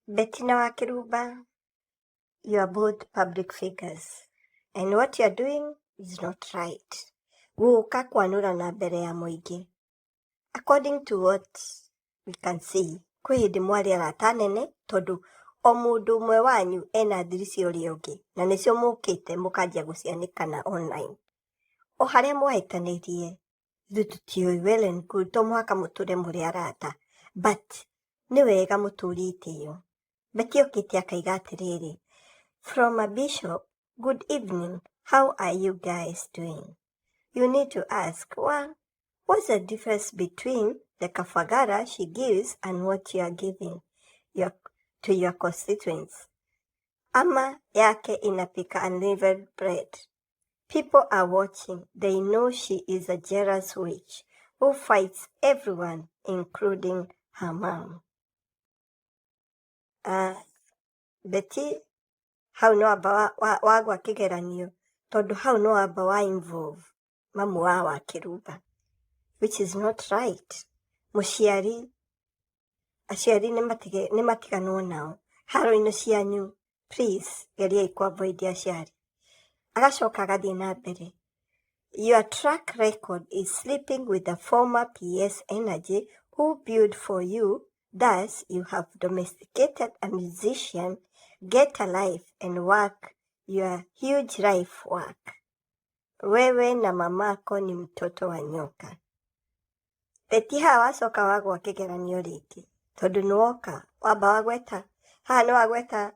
Betty na Wakĩrumba, you are both public figures and what you are doing is not right. Gũka kwanũrana mbere ya mũingĩ. According to what we can see, kwĩ hĩndĩ mwarĩ arata anene tondũ o mũndũ ũmwe wanyu ena thiri cia ũrĩa ũngĩ na nĩcio mũkĩte mũkanjia gũcianĩkana online. O harĩa mwahĩtanĩirie ithuĩ tũtiũĩ, well and good, to mũhaka mũtũre mũrĩ arata, but nĩ wega mũtũrie itĩo. Betty okĩte akaiga atĩrĩrĩ, "From a bishop, good evening, how are you guys doing? You need to ask, well, what's the difference between the kafagara she gives and what you are giving to your constituents? Ama yake inapika unleavened bread. People are watching. They know she is a jealous witch who fights everyone, including her mom." Betty, hau no amba wagwa kĩgeranio tondũ hau no amba wa involve mamu wa Wakĩrumba, which is not right. Mũciari, aciari nĩ matiganwo nao haro-inĩ cianyu, please geriai ku avoid aciari. Agacoka agathiĩ na mbere, "Your track record is sleeping with the former PS Energy who built for you. Thus, you have domesticated a musician. Get a life and work your huge life work. Wewe na mamako ni mtoto wa nyoka." Betty, haha wacoka wagwa kĩgeranio rĩngĩ tondũ nĩwoka wamba wagweta haha, nĩ wagweta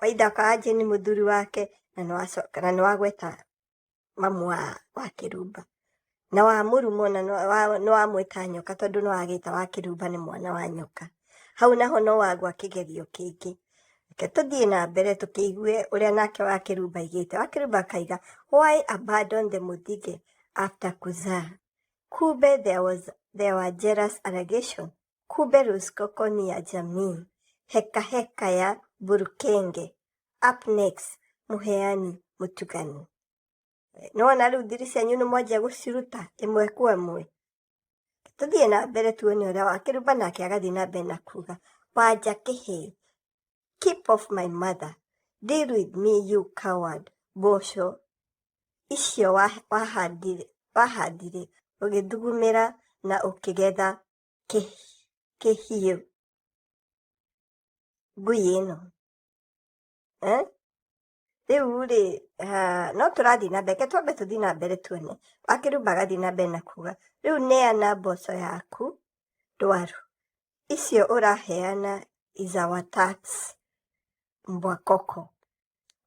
Waithaka wa Jane mũthuri wake, na nĩwacoka na nĩwagweta mamu wa Wakĩrumba na wamũruma, ona nĩwamwĩta nyoka tondũ nĩwagĩta Wakĩrumba nĩ mwana wa nyoka. Hau naho no wagwa kĩgerio kĩngĩ. Reke tũthiĩ na mbere tũkĩigue ũrĩa nake Wakĩrumba aigĩte. Wakĩrumba akaiga, "Why abandon the Muthige after kuzaa? Kumbe there were jealous allegation. Kumbe Luskoko ni ya jamii. Heka heka ya Burukenge. Up next, Muheani Mutugani." Nĩwona rĩu thiri cianyu nĩ mwanjia gũciruta ĩmwe kwa ĩmwe. Tũthiĩ na mbere tuone ũrĩa Wakĩrumba nake agathiĩ na mbere na kuga, "Wanja kĩhĩ, keep off my mother. Deal with me, you coward. Mboco icio wahandire ũgĩthugumĩra na ũkĩgetha kĩhiũ. Ngui ĩno." Eh? Rĩu rĩ, no tũrathiĩ na mbere, reke twambe tũthiĩ na mbere tuone. Wakĩrumba agathiĩ na mbere na kuga, "Rĩu neana mboco yaku ndwaru. Icio ũraheana is our tax, mbwa koko."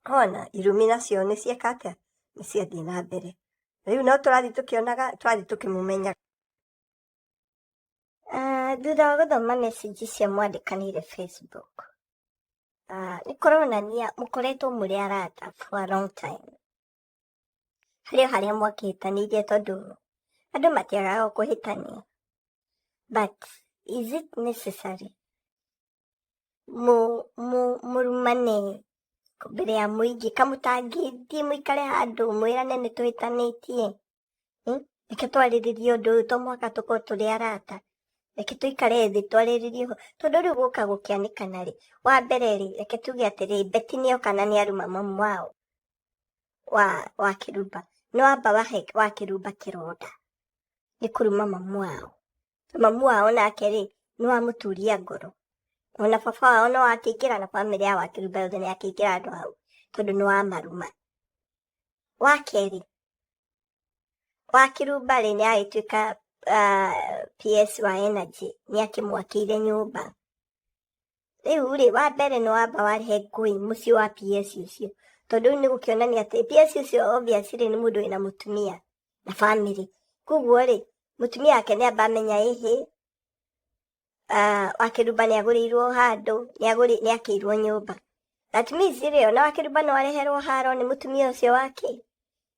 Ona irumi nacio nĩ cieka atĩa? Nĩ ciathiĩ na mbere. Rĩu no tũrathiĩ tũkĩonaga, tũrathiĩ tũkĩmũmenyaga. Thutha wa gũthoma message icio mwandĩkanĩire Facebook, nĩ kũronania mũkoretwo mũrĩ arata for a long time. Harĩ o harĩa mwakĩhĩtanĩirie tondũ andũ matiagaga kũhĩtania. But is it necessary mũrumane mbere ya mũingĩ kamũtangĩthiĩ mũikare handũ mwĩrane nĩ tũhĩtanĩtie? Reke twarĩrĩrie ũndũ ũyũ, to mũhaka tũkorwo tũrĩ arata. Reke tũikare thĩ twarĩrĩrie ũhoro. Tondũ rĩu gũka gũkĩanĩkana rĩ, wa mbere rĩ, reke tuge atĩrĩrĩ, Betty nĩoka na nĩaruma mamu wao wa Wakĩrumba. Nĩwamba wahe Wakĩrumba kĩronda nĩ kũruma mamu wao. Mamu wao nake rĩ, nĩwamũturia ngoro. Ona baba wao no akĩingĩra na bamĩrĩ ya Wakĩrumba yothe nĩ akĩingĩra handũ hau tondũ nĩwamaruma. Wa kerĩ, Wakĩrumba rĩ, nĩ agĩtuĩka PS wa Energy, nĩ akĩmwakĩire nyũmba. Rĩu rĩ, wa mbere nĩ wamba warehe ngũĩ mũciĩ wa PS ũcio, tondũ rĩu nĩ gũkĩonania atĩ PS ũcio obviously nĩ mũndũ wĩna mũtumia na bamĩrĩ. Koguo rĩ, mũtumia wake nĩ amba amenya ĩhĩ, Wakĩrumba nĩ agũrĩirwo handũ, nĩ akĩirwo nyũmba. That means rĩ, ona Wakĩrumba no areherwo haro nĩ mũtumia ũcio wake.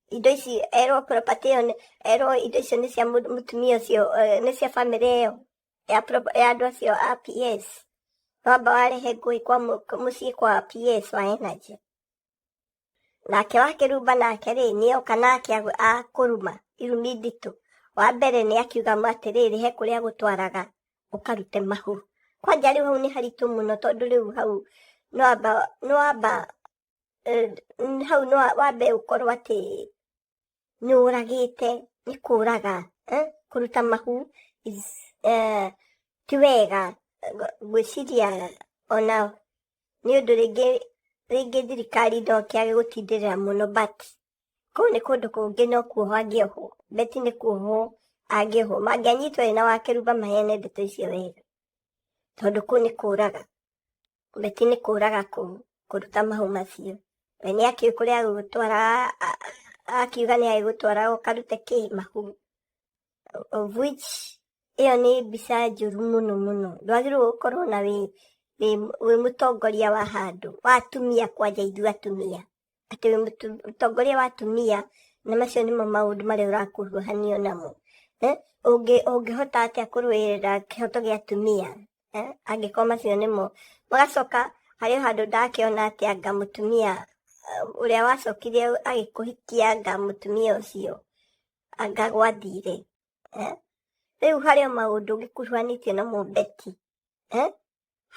Indo ici erwo property ĩyo erwo indo icio nĩ cia mũtumia ũcio, nĩ cia bamĩrĩ ĩyo ya andũ acio a PS. Wamba warehe ngũĩ kwa mũciĩ kwa PS wa Energy. Nake Wakĩrumba nake rĩ, nĩoka nake akũruma irumi nditũ. Wa mbere nĩ akiuga atĩrĩrĩ, he kũrĩa gũtwaraga ũkarute mahu. Kwanja rĩu hau nĩ haritũ mũno tondũ rĩu hau no amba no amba hau no wambe ũkorwo atĩ nĩ ũragĩte, nĩ kũraga, kũruta mahu is ti wega ngwĩciria ona nĩ ũndũ rĩngĩ rĩngĩ thirikari no kĩage gũtindĩrĩra mũno, but kũu nĩ kũndũ kũngĩ no kuohwo angĩohwo. Betty nĩ kuohwo angĩohwo, mangĩanyitwo ena Wakĩrumba maheane ndeto icio wega, tondũ kũu nĩ kũraga. Betty nĩ kũraga kũu kũruta mahu macio. We nĩ akĩũĩ kũrĩa agũgũtwara, akiuga nĩ agĩgũtwara ũkarute kĩ mahu, of which ĩyo nĩ mbica njũru mũno mũno. Ndwagĩrĩirwo gũkorwo na wĩ mũtongoria wa handũ wa atumia, kwanja ithuĩ atumia, atĩ wĩ mũtongoria wa atumia na macio nĩmo maũndũ marĩa ũrakuruhanio namo. Ũngĩhota atĩa kũrũĩrĩra kĩhoto gĩa atumia angĩkorwo macio nĩmo magacoka? Harĩ o handũ ndakĩona atĩ anga mũtumia ũrĩa wacokire agĩkũhikia, anga mũtumia ũcio anga gwathire. Rĩu harĩ o maũndũ ũngĩkuruhanĩtio namo Betty,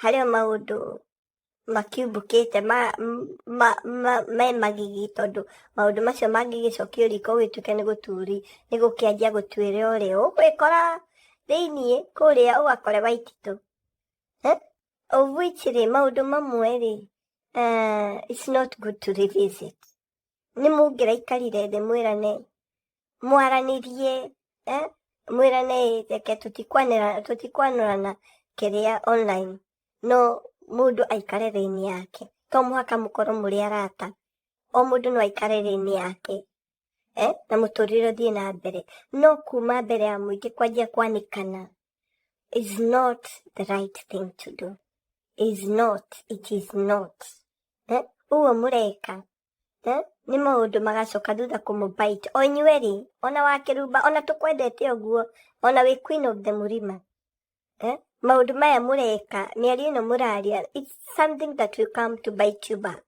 harĩ o maũndũ makiumbũkĩte ma me magigi, tondũ maũndũ macio mangĩgĩcokio riko gũgĩtuĩke nĩ gũturi nĩ gũkĩanjia gũtuĩra ũrĩa ũgwĩkora thĩiniĩ kũrĩa ũgakora Waititũ, of which rĩ maũndũ mamwe rĩ, it's not good to revisit. Nĩ mũngĩraikarire thĩ mwĩrane, mwaranĩrie, mwĩrane reke tũtikwanũrana kĩrĩa online, no mũndũ aikare lane yake. To mũhaka mũkorwo mũrĩ arata, o mũndũ no aikare lane yake, na mũtũrĩre ũthiĩ na mbere. No kuma mbere ya mũingĩ kwanjia kwanĩkana is not the right thing to do, is not, it is not. Ũguo mũreka, nĩ maũndũ magacoka thutha kũmũbite o inyuerĩ, ona Wakĩrumba, ona tũkwendete ũguo, ona wĩ queen of the mũrima, maũndũ maya mũreka, mĩario ĩno mũraria, it's something that will come to bite you back.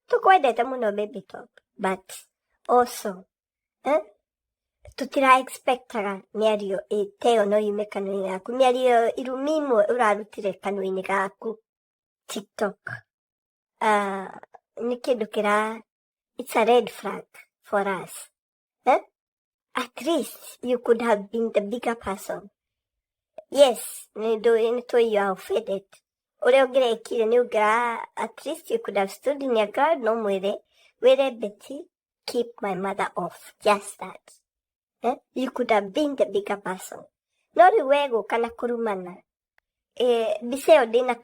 Tũkwendete mũno Baby Top, but also tũtira expectaga mĩario ta ĩyo no yume kanua-inĩ gaku, mĩario irumi imwe ũrarutire kanua-inĩ gaku TikTok. Nĩ kĩndũ kĩra, it's a red flag for us. At least you could have been the bigger person. Yes, nĩ tũĩ you are offended. Ũrĩa ũngĩrekire nĩ ũngĩra, at least you could have stood in your ground, no mwĩre wĩre Betty, "Keep my mother off," just that. You could have been the bigger person, no rĩu we gũka na kũrumana, mbica ĩyo ndĩna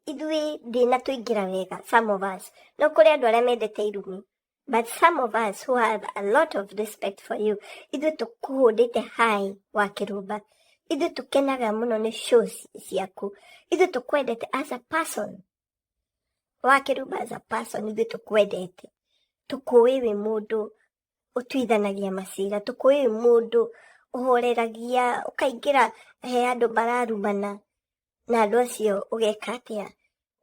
ithuĩ ndĩnatũingĩra wega. Some of us, no kũrĩ andũ arĩa mendete irumi, but some of us who have a lot of respect for you, ithuĩ tũkũhũndĩte high Wakĩrumba, ithuĩ tũkenaga mũno nĩ shows ciaku, ithuĩ tũkwendete as a person, Wakĩrumba, as a person ithuĩ tũkwendete, tũkũĩ wĩ mũndũ ũtuithanagia macira, tũkũĩ wĩ mũndũ ũhoreragia, ũkaingĩra he andũ mararumana na andũ acio ũgeka atĩa,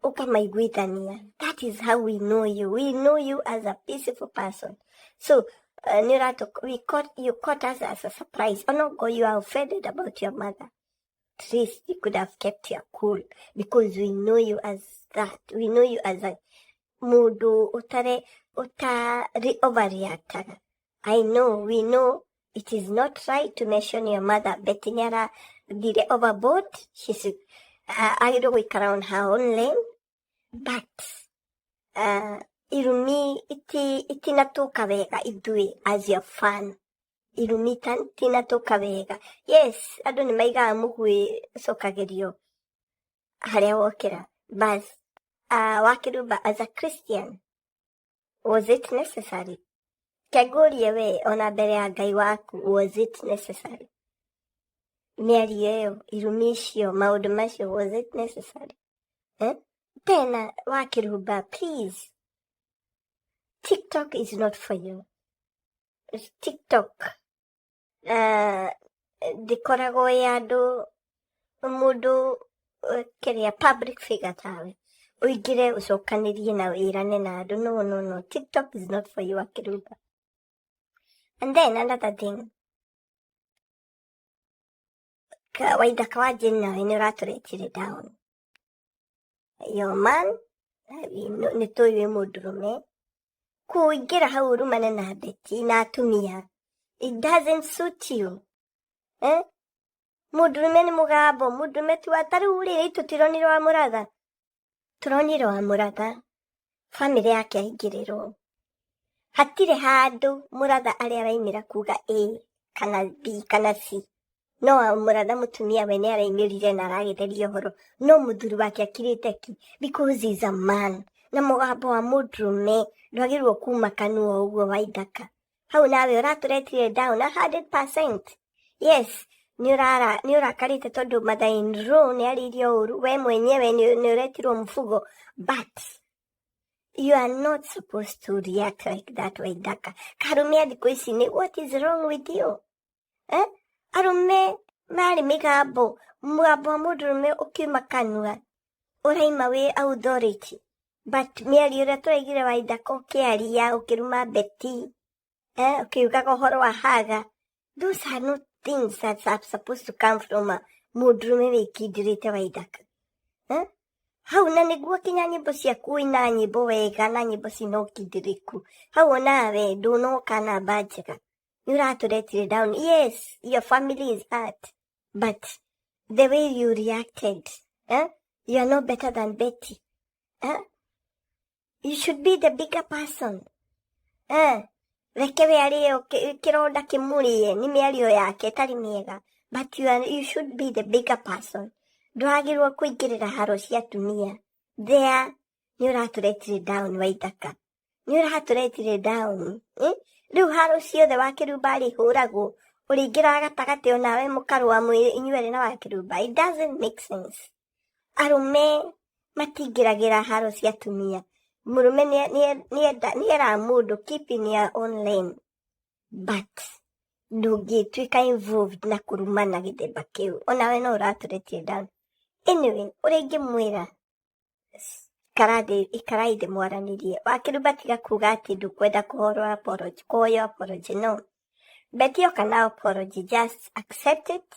ũkamaiguithania. That is how we know you. We know you as a peaceful person. So nĩ ũratũ we caught, you caught us as a surprise. Onogo you are offended about your mother, at least you could have kept your cool, because we know you as that. We know you as a mũndũ ũtare ũtarĩ overreactaga. I know, we know it is not right to mention your mother. Betty nĩ arathire overboard. She's agĩrĩirwo gũikara on her own lane, but irumi itinatũka wega ithuĩ as your fan. Irumi itinatũka wega. Yes, andũ nĩ maigaga mũguĩ ũcokagĩrio harĩa wokĩra, but Wakĩrumba, as a Christian, was it necessary? Kengũrie we ona mbere ya Ngai waku, was it necessary? Mĩario ĩyo, irumi icio, maũndũ macio, was it necessary? Eh? Tena Wakĩrumba, please, TikTok is not for you. TikTok ndĩkoragwo ĩ andũ mũndũ kĩrĩa public figure tawe ũingĩre ũcokanĩrie na wĩrane na andũ. No, no, no, TikTok is not for you, Wakĩrumba. And then another thing, Waithaka wa Jane nawe nĩ ũratũretire down. Your man, nĩ tũĩ wĩ mũndũrũme, kũingĩra hau ũrumane na Betty na atumia, it doesn't suit you. Eh? Mũndũrũme nĩ mũgambo, mũndũrũme ti wa ta rĩu rĩ tũtironire wa Mũratha, tũronire wa Mũratha bamĩrĩ yake aingĩrĩrwo, hatirĩ handũ Mũratha arĩa araimĩra kuga A kana B kana C, no Mũratha mũtumia we nĩ araimĩrire na aragĩtheria ũhoro, no mũthuri wake akirĩte ki because he is a man, na mũgambo wa mũndũrũme ndwagĩrĩirwo kuma kanua ũguo. Waithaka, hau nawe ũratũretire down 100%. Yes, nĩ ũrakarĩte tondũ mother in law nĩ arĩirio ũru, we mwenyewe nĩ ũretirwo mũbugo, but you are not supposed to react like that. Waithaka, karume a thikũ ici nĩ, what is wrong with you, eh? Arume marĩ mĩgambo, mũgambo wa mũndũrũme ũkiuma kanua ũraima wĩ authority, but mĩario ĩrĩa tũraigire Waithaka ũkĩaria, ũkĩruma Betty, eh, ũkiugaga ũhoro wa haga, those are not things that are supposed to come from a mũndũrũme wĩkindĩrĩte. Waithaka, eh? Hau na nĩguo kinya nyĩmbo ciaku ũina nyĩmbo wega na nyĩmbo cina ũkindĩrĩku, hau onawe ndũnoka namba njega, nĩ ũratũretire down. Yes, your family is hurt, but the way you reacted, eh? You are no better than Betty, eh? You should be the bigger person, eh? Reke we arĩo kĩronda kĩmũrĩe nĩ mĩario yake ĩtarĩ mĩega, but you should be the bigger person. Ndwagĩrĩirwo kũingĩrĩra haro cia atumia there. Nĩ ũratũretire down, Waithaka, nĩ ũratũretire down, eh? Rĩu haro ciothe Wakĩrumba arĩhũragwo, ũrĩingĩra gatagatĩ onawe mũkarũa mwĩ inyuerĩ na Wakĩrumba. It doesn't make sense. Arũme matingĩragĩra haro cia atumia. Mũrũme nĩeraga mũndũ keep in your own lane, but ndũngĩtuĩka involved na kũrumana gĩthemba kĩu. Onawe no ũratũretie down. Anyway, ũrĩa ingĩmwĩra, ikarai thĩ mwaranĩrie. Wakĩrumba, tiga kuga atĩ ndũkwenda kũhorwo apology, kũhoywo apology. No Betty oka na apology, just accept it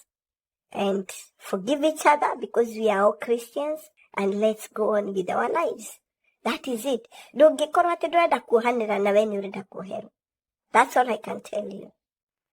and forgive each other because we are all Christians, and let's go on with our lives. That is it. Ndũngĩkorwo atĩ ndũrenda kuohanĩra na we nĩ ũrenda kuoherwo. That's all I can tell you.